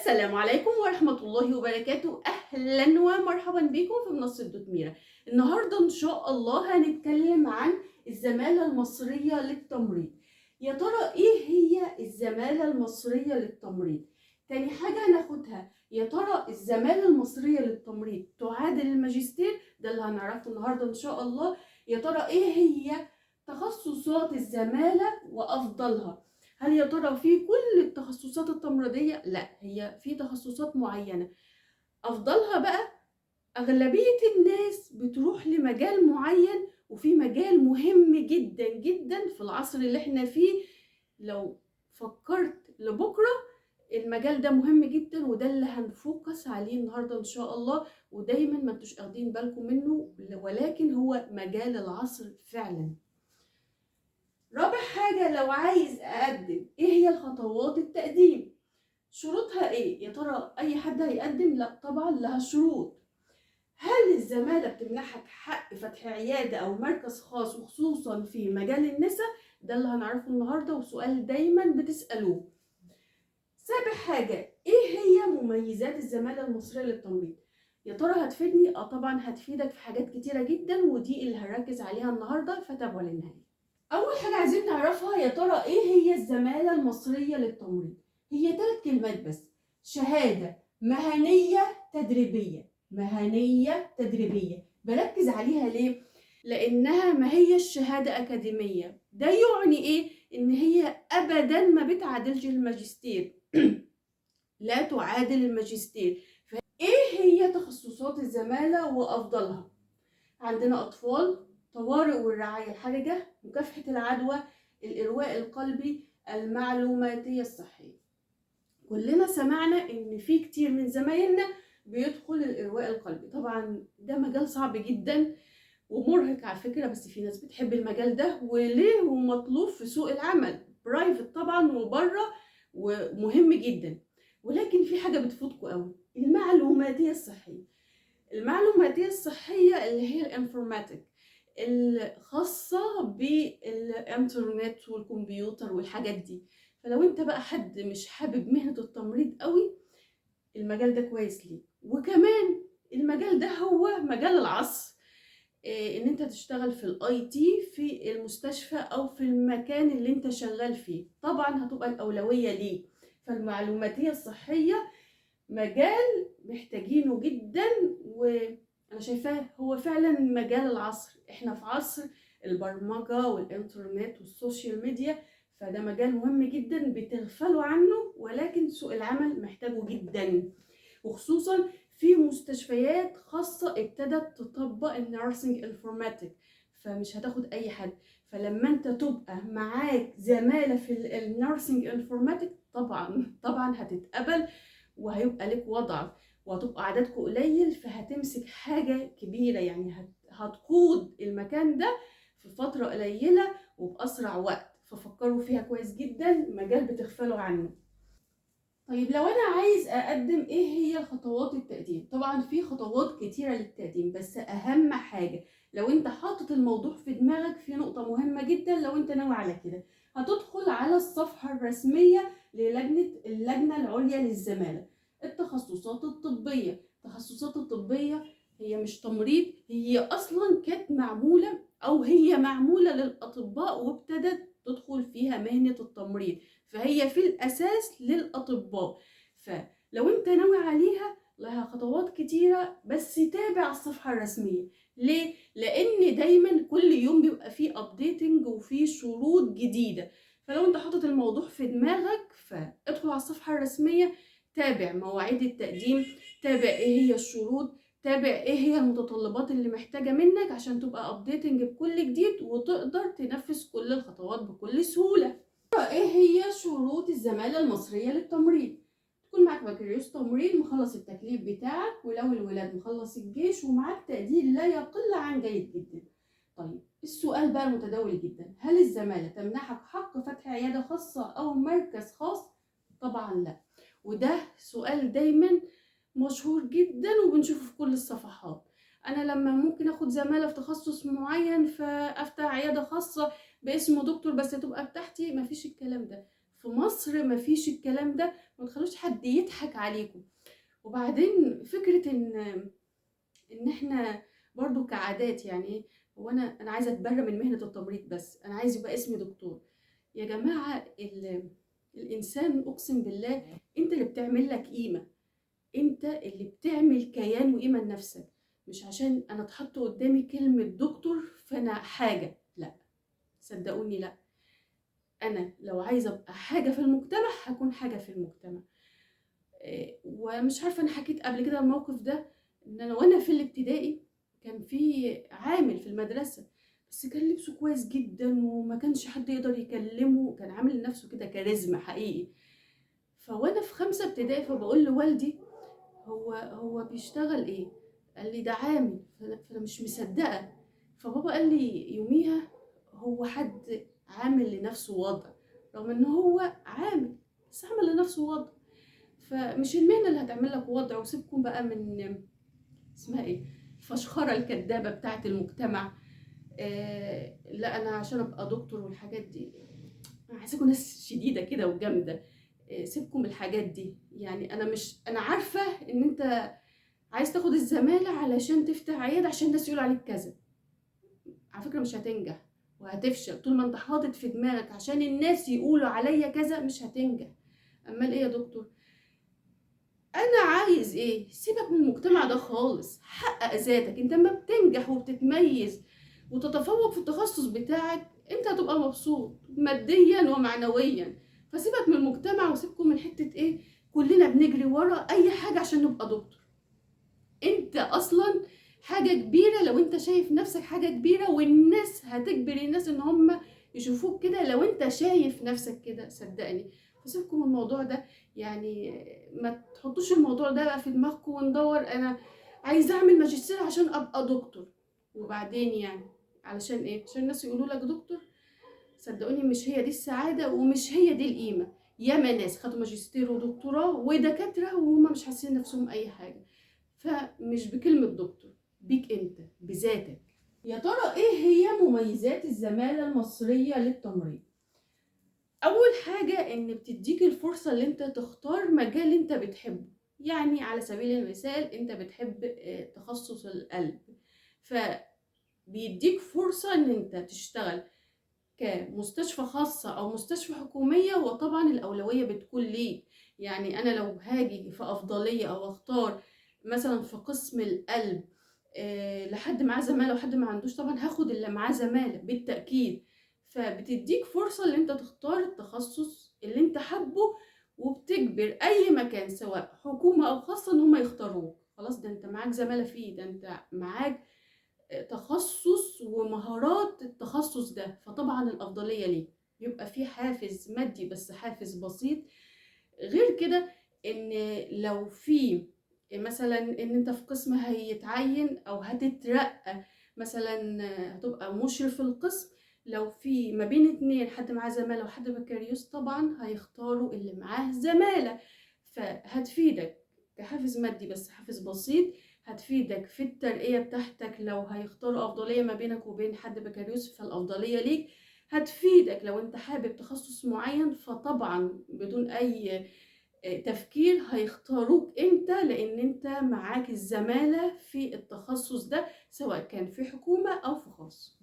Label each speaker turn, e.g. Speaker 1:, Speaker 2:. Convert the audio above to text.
Speaker 1: السلام عليكم ورحمة الله وبركاته. أهلا ومرحبا بكم في منصة دوت ميرا. النهاردة إن شاء الله هنتكلم عن الزمالة المصرية للتمريض. يا ترى إيه هي الزمالة المصرية للتمريض؟ تاني حاجة هناخدها، يا ترى الزمالة المصرية للتمريض تعادل الماجستير؟ ده اللي هنعرفه النهاردة إن شاء الله. يا ترى إيه هي تخصصات الزمالة وأفضلها؟ هل يا ترى في كل التخصصات التمريضية؟ لا، هي في تخصصات معينة. أفضلها بقى أغلبية الناس بتروح لمجال معين، وفي مجال مهم جدا جدا في العصر اللي احنا فيه. لو فكرت لبكرة المجال ده مهم جدا، وده اللي هنفوكس عليه النهاردة إن شاء الله، ودايما ما انتوش اخدين بالكم منه، ولكن هو مجال العصر فعلا. رابع حاجة، لو عايز أقدم إيه هي الخطوات التقديم؟ شروطها إيه؟ يا ترى أي حد هيقدم؟ لا طبعا لها شروط. هل الزمالة بتمنحك حق فتح عيادة أو مركز خاص وخصوصا في مجال النساء؟ ده اللي هنعرفه النهاردة، وسؤال دايما بتسألوه. سابع حاجة، إيه هي مميزات الزمالة المصرية للتمريض؟ يا ترى هتفيدني؟ طبعا هتفيدك في حاجات كتيرة جدا، ودي اللي هنركز عليها النهاردة، فتابعوا للنهاية. أول حاجة عايزين نعرفها، يا ترى إيه هي الزمالة المصرية للتمريض؟ هي 3 كلمات بس: شهادة مهنية تدريبية. مهنية تدريبية، بركز عليها ليه؟ لأنها ما هي الشهادة أكاديمية. ده يعني إيه؟ إن هي أبداً ما بتعادلش الماجستير. لا تعادل الماجستير. فإيه هي تخصصات الزمالة وأفضلها؟ عندنا أطفال، طوارئ والرعاية الحرجة، مكافحة العدوى، الإرواء القلبي، المعلوماتية الصحية. كلنا سمعنا إن في كتير من زمايلنا بيدخل الإرواء القلبي. طبعا ده مجال صعب جدا ومرهق على فكرة، بس في ناس بتحب المجال ده، وليه ومطلوب في سوق العمل private طبعا وبره، ومهم جدا. ولكن في حاجة بتفوتكم قوي، المعلوماتية الصحية. المعلوماتية الصحية اللي هي ال informatic، الخاصة بالإنترنت والكمبيوتر والحاجات دي. فلو انت بقى حد مش حابب مهنة التمريض قوي، المجال ده كويس ليك. وكمان المجال ده هو مجال العصر، ان انت تشتغل في ال IT في المستشفى او في المكان اللي انت شغال فيه، طبعا هتبقى الاولوية ليك. فالمعلوماتية الصحية مجال محتاجينه جدا، وانا شايفاه هو فعلا مجال العصر. احنا في عصر البرمجة والانترنت وال social media، فده مجال مهم جدا بتغفلوا عنه، ولكن سوق العمل محتاجه جدا، وخصوصا في مستشفيات خاصة ابتدت تطبق ال nursing informatic، فمش هتاخد اي حد. فلما انت تبقى معاك زمالة في ال nursing informatic، طبعا طبعا هتتقبل، وهيبقى لك وضعك، وهتبقى عددكم قليل، فهتمسك حاجة كبيرة، يعني هتقود المكان ده في فترة قليلة وبأسرع وقت. ففكروا فيها كويس جدا، مجال بتغفلوا عنه. طيب لو أنا عايز أقدم، إيه هي خطوات التقديم؟ طبعا في خطوات كتيرة للتقديم، بس أهم حاجة لو أنت حاطط الموضوع في دماغك، في نقطة مهمة جدا لو أنت ناوي على كده، هتدخل على الصفحة الرسمية للجنة اللجنة العليا للزمالة، التخصصات الطبية. التخصصات الطبية هي مش تمريض، هي أصلا كانت معمولة أو هي معمولة للأطباء، وابتدت تدخل فيها مهنة التمريض، فهي في الأساس للأطباء. فلو أنت ناوي عليها لها خطوات كتيرة، بس تابع الصفحة الرسمية. ليه؟ لأن دايما كل يوم بيبقى فيه updating وفيه شروط جديدة. فلو أنت حاطط الموضوع في دماغك، فادخل على الصفحة الرسمية، تابع مواعيد التقديم، تابع ايه هي الشروط، تابع ايه هي المتطلبات اللي محتاجة منك، عشان تبقى updating بكل جديد وتقدر تنفذ كل الخطوات بكل سهولة. ايه هي شروط الزمالة المصرية للتمريض؟ تكون معاك بكالوريوس تمريض، مخلص التكليف بتاعك، ولو الولاد مخلص الجيش، ومعاك تقدير لا يقل عن جيد جدا. طيب السؤال بقى المتداول جدا، هل الزمالة تمنحك حق فتح عيادة خاصة أو مركز خاص؟ طبعا لا، وده سؤال دايما مشهور جدا وبنشوفه في كل الصفحات. انا لما ممكن اخد زمالة في تخصص معين فافتح عيادة خاصة باسم دكتور بس تبقى بتاعتي، مفيش الكلام ده في مصر، مفيش الكلام ده. ما تخلوش حد يضحك عليكم. وبعدين فكرة ان احنا برضو كعادات، يعني هو انا عايزه اتبرى من مهنة التمريض، بس انا عايز يبقى اسمي دكتور. يا جماعة الانسان اقسم بالله انت اللي بتعمل لك قيمة، انت اللي بتعمل كيان وقيمه لنفسك، مش عشان انا اتحط قدامي كلمة دكتور فانا حاجة. لا صدقوني، لا، انا لو عايزه ابقى حاجة في المجتمع هكون حاجة في المجتمع. ومش عارفه انا حكيت قبل كده الموقف ده، ان انا وانا في الابتدائي كان في عامل في المدرسة، بس كان لبسه كويس جدا وما كانش حد يقدر يكلمه، كان عامل لنفسه كده كاريزما حقيقي. فوانا في 5 ابتدائي فبقول لوالدي هو بيشتغل ايه؟ قال لي ده عامل. فانا مش مصدقه. فبابا قال لي يوميها هو حد عامل لنفسه وضع، رغم ان هو عامل بس عمل لنفسه وضع. فمش المهنة اللي هتعمل لك وضع. وسيبكم بقى من اسمها ايه الفشخره الكدابه بتاعه المجتمع، لا انا عشان ابقى دكتور والحاجات دي. انا عايزاكم ناس شديدة كده وجامده، سيبكم من الحاجات دي. يعني انا عارفه ان انت عايز تاخد الزمالة علشان تفتح عيادة عشان الناس يقولوا عليك كذا، على فكرة مش هتنجح وهتفشل طول ما انت حاطط في دماغك عشان الناس يقولوا عليا كذا، مش هتنجح. امال ايه يا دكتور؟ انا عايز ايه؟ سيبك من المجتمع ده خالص، حقق ذاتك. انت لما بتنجح وبتتميز وتتفوق في التخصص بتاعك انت هتبقى مبسوط ماديا ومعنويا. فسيبك من المجتمع وسيبكم من حتة ايه كلنا بنجري ورا اي حاجة عشان نبقى دكتور. انت اصلا حاجة كبيرة لو انت شايف نفسك حاجة كبيرة، والناس هتجبر الناس ان هم يشوفوك كده لو انت شايف نفسك كده، صدقني. فسيبكم من الموضوع ده، يعني ما تحطوش الموضوع ده بقى في دماغكم وندور انا عايزه اعمل ماجستير عشان ابقى دكتور، وبعدين يعني علشان ايه؟ عشان الناس يقولوا لك دكتور؟ صدقوني مش هي دي السعادة ومش هي دي القيمة. ياما ناس خدوا ماجستير ودكتوراه ودكاترة وهم مش حاسين نفسهم اي حاجة. فمش بكلمه دكتور، بيك انت بذاتك. يا ترى ايه هي مميزات الزمالة المصرية للتمريض؟ اول حاجة ان بتديك الفرصة اللي انت تختار مجال انت بتحبه. يعني على سبيل المثال انت بتحب تخصص القلب، فبيديك فرصة ان انت تشتغل كمستشفى خاصة او مستشفى حكومية، وطبعا الاولوية بتكون ليك. يعني انا لو هاجي في افضلية او اختار مثلا في قسم القلب لحد معاه زمالة وحد ما عندوش، طبعا هاخد اللي معاه زمالة بالتأكيد. فبتديك فرصة اللي انت تختار التخصص اللي انت حابة، وبتجبر اي مكان سواء حكومة او خاصة ان هم يختاروك. خلاص ده انت معاك زمالة فيه، ده انت معاك تخصص ومهارات التخصص ده، فطبعا الافضلية ليك. يبقى في حافز مادي بس حافز بسيط. غير كده ان لو في مثلا ان انت في قسم هيتعين او هتترقى مثلا هتبقى مشرف القسم، لو في ما بين اتنين حد معاه زمالة وحد بكالوريوس طبعا هيختاروا اللي معاه زمالة. فهتفيدك كحافز مادي بس حافز بسيط، هتفيدك في الترقية بتاعتك لو هيختاروا أفضلية ما بينك وبين حد بكالوريوس فالأفضلية ليك. هتفيدك لو انت حابب تخصص معين، فطبعا بدون أي تفكير هيختاروك انت، لان انت معاك الزمالة في التخصص ده سواء كان في حكومة او في خاص.